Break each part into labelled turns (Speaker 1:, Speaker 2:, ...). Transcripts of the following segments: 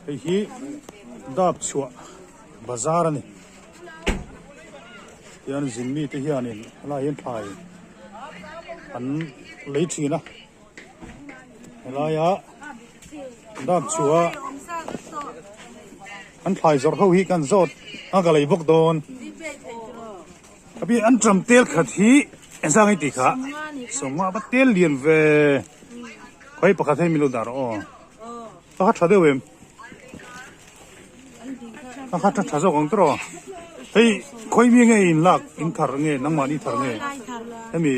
Speaker 1: Hei hi dap chhuah bazar a ni. Tian zin mite hianin helaiah hian thlai an lei thin a. Helaia dap chhuah an thlai zawrh ho hi kan zawt a ka lei bawk dawn. Api an ṭam tel khat hi engzah nge tih kha sawmnga va tel lian ve khawi pakhat hei min lo dah rawh aw pakhat ṭha deuh em pakhat ṭha ṭha zawk ang tawh rawh hei khawi mi nge in lak in thar nge nangmahni thar nge hemi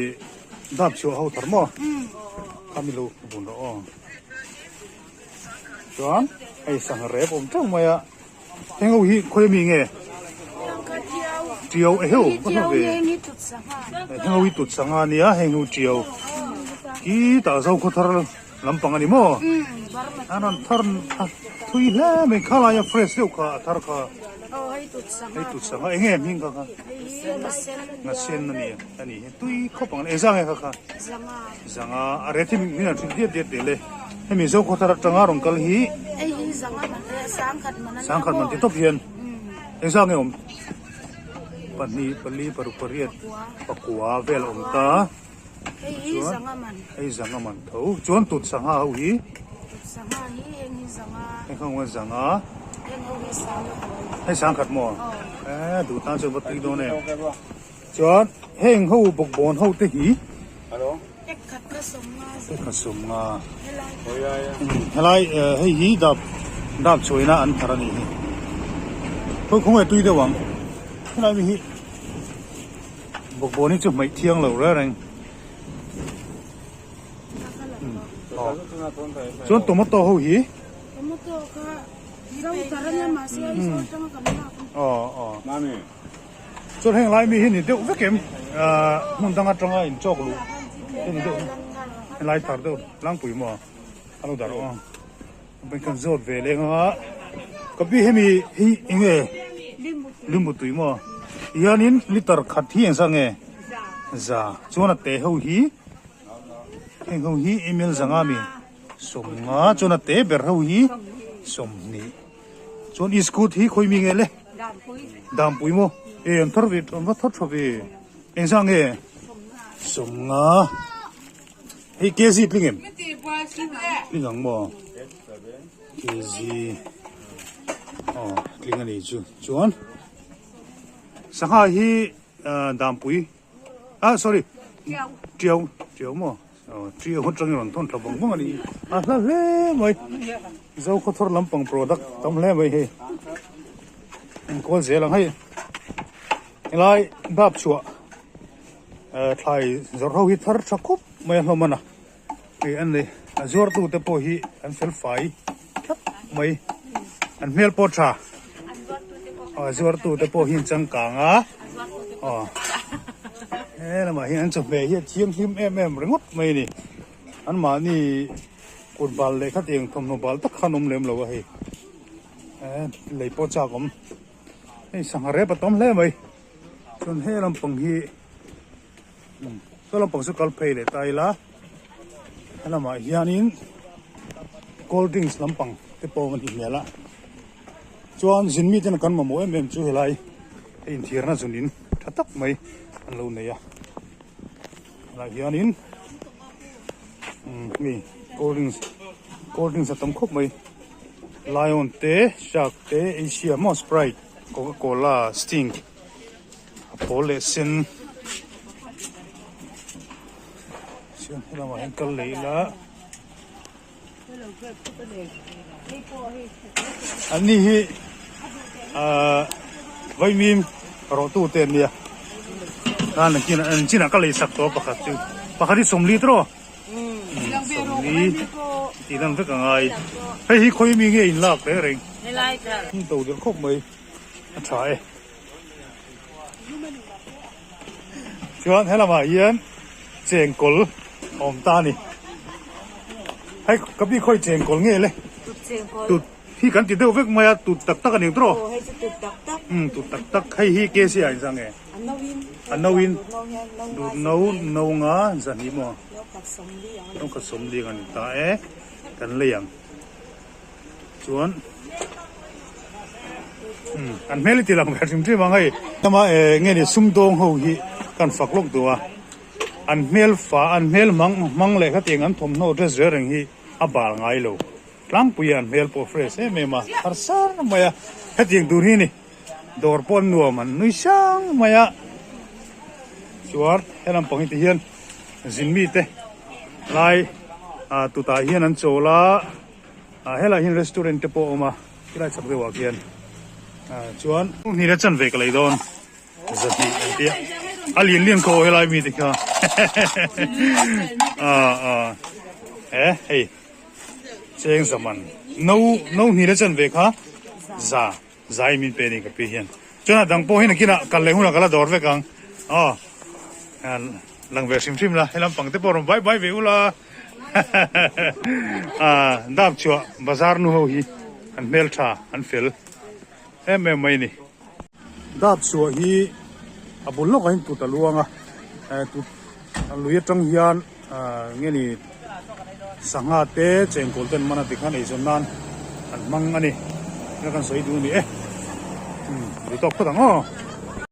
Speaker 1: dap chhuah ho thar maw kha min lo vun rawh aw chuan hei sangha rep awm ṭeuh mai a. Heng ho hi khawi ami nge? Tiau eheu ka hmu ve. Heng ho hi tut sangha ania heng ho tiau. Khi tah zo khaw thar lampang ani maw? An rawn thar thui hle mai kha laia fresh deuh kha a thar kha. Hei tut sangha enge hming kha kha? Ngasen ani ani hi tui khawp ang engzah nge kha kha? Zanga a ret hi min han hrilh diat diat teh le. Hemi zo khaw thar atanga rawn kal hi sangkhat man ti tawp hian engzah nge awm pahnih pali paruk pariat pakua vel a awm ta chuan hei zanga man tho chuan tut sangha ho hi heng ho hi zanga hei sangkhat maw eh duh tan chuan va tui dawn em. Chuan heng ho bawkbawn ho te hi Ekhat sawmnga helai hei hi dap dap chhuaina an thar a nih hi khawi khawnge tui deuh ang helai mi hi bawkbawn hi chu hmaih thiang lo reng reng chuan tomato ho hi aw aw. Chuan heng lai mi hi ni deuh vek em ahh hmun dang atanga in chawk luh te ni deuh helai thar deuh tlangpui maw a lo darh aw a kan zawt ve leh ang a ka pi hemi hi eng nge limbu tui maw hianin liter khat hi engzah nge za chuan a te ho hi heng ho hi email zanga mi sawmnga chuan a te ber ho hi sawmhnih. Chuan i scooty hi khawi mi nge le? Dampui maw? E an thar ve an va thar tha ve. Engzah nge? Sawmnga. Hei kg tling em? Tling ang maw? Kg. Aw tling a ni chu. Chuan sangha hi dampui ah sorry tiau tiau maw? Ṭi a atangin rawn thawn thla vang vang a ni. A hla hle mai. Zo khawthar lampang product tam hle mai hei. Enkawl zel ang hei. Helai dap chhuah thlai zawrh ho hi thar tha khawp mai a hlawm a na. Hei an nei a zuar tu te pawh hi an fel fai thlap mai. An hmel pawh tha. A zuar tu te pawh hi an changkang a. Aw. He lamah hian an chawhmeh hi a thianghlim em em ringawt mai a ni. Anmahni kut bal leh khatiang thawmhnaw bal tak kha an awm lem lo a hei. Lei pawh chak awm. Hei sangha rep a tam hle mai. Chuan he lampang hi saw lampang chu kal phei leh ta ila he lamah hianin cold drinks lampang te pawh a ni hmel a. Chuan zin mite kan mamawh em em chu helai a inthiarna zunin tha tak mai an lo nei a helai hianin umm mi cold drinks cold drinks a tam khawp mai lion te shark te asia maw sprite coca cola sting a pawl leh sen chuan helamah hian kal leh ila. An ni hi ahh vaimim rawh tu te an nia khan an chin an chinah ka lei sak tawh a pakhat chu pakhat hi sawmli tawh sawmli tih lan vek a ngai hei hi khawi mi nge in lak reng reng in to der khawp mai a tha e chuan helamah hian chengkawl a awm ta a ni hei ka pi khawi chengkawl nge le tut hi kan ti deuh vek mai a tut tak tak a ni tawh umm tut tak tak hei hi kc ah inzah nge a no in dut no no nga zahnih maw no khat sawmli ang a ni ta e kan lei ang chuan. An hmel i ti lang ve hrim hrim ang hei. Tama e nge ni sumdawng ho hi kan fak lawk duh a, an hmel fa an hmel hmang hmang leh khatiang an thawmhnaw dress reng reng hi a bal ngai lo. Tlangpui an hmel pawh fresh em em a, thar sar mai a, hetiang tur hi ni dawr pawh an nuam an nui sang mai a, chuan he lampang hi ti hian zin mite lai ah tutah hian an chawl a. Ah helai hian restaurant te pawh a awm a helai chhak deuhah khian ah chuan hnih leh chanve ka lei dawn zahnih an tia a lian lian khaw helai mi te kha ah ah he hei cheng zaman no no hnih leh chanve kha za zai min pe ni ka pi hian chuan a dang pawh hi nakinah kal leh hunah ka la dawr vek ang aw lang ve hrim hrim la helam pang te pawh rawn bai bai ve ula. Dap chhuah bazar nu ho hi an hmeltha an fel em em mai a ni. Dap chhuah hi a bul lawkah hian tut a luang a, tut lui atang hian nge ni sangha te chengkawl te an man a tikhan eizawn nan an hmang a ni. Ila kan sawi duh a ni e. Duh tawk phawt ang aw.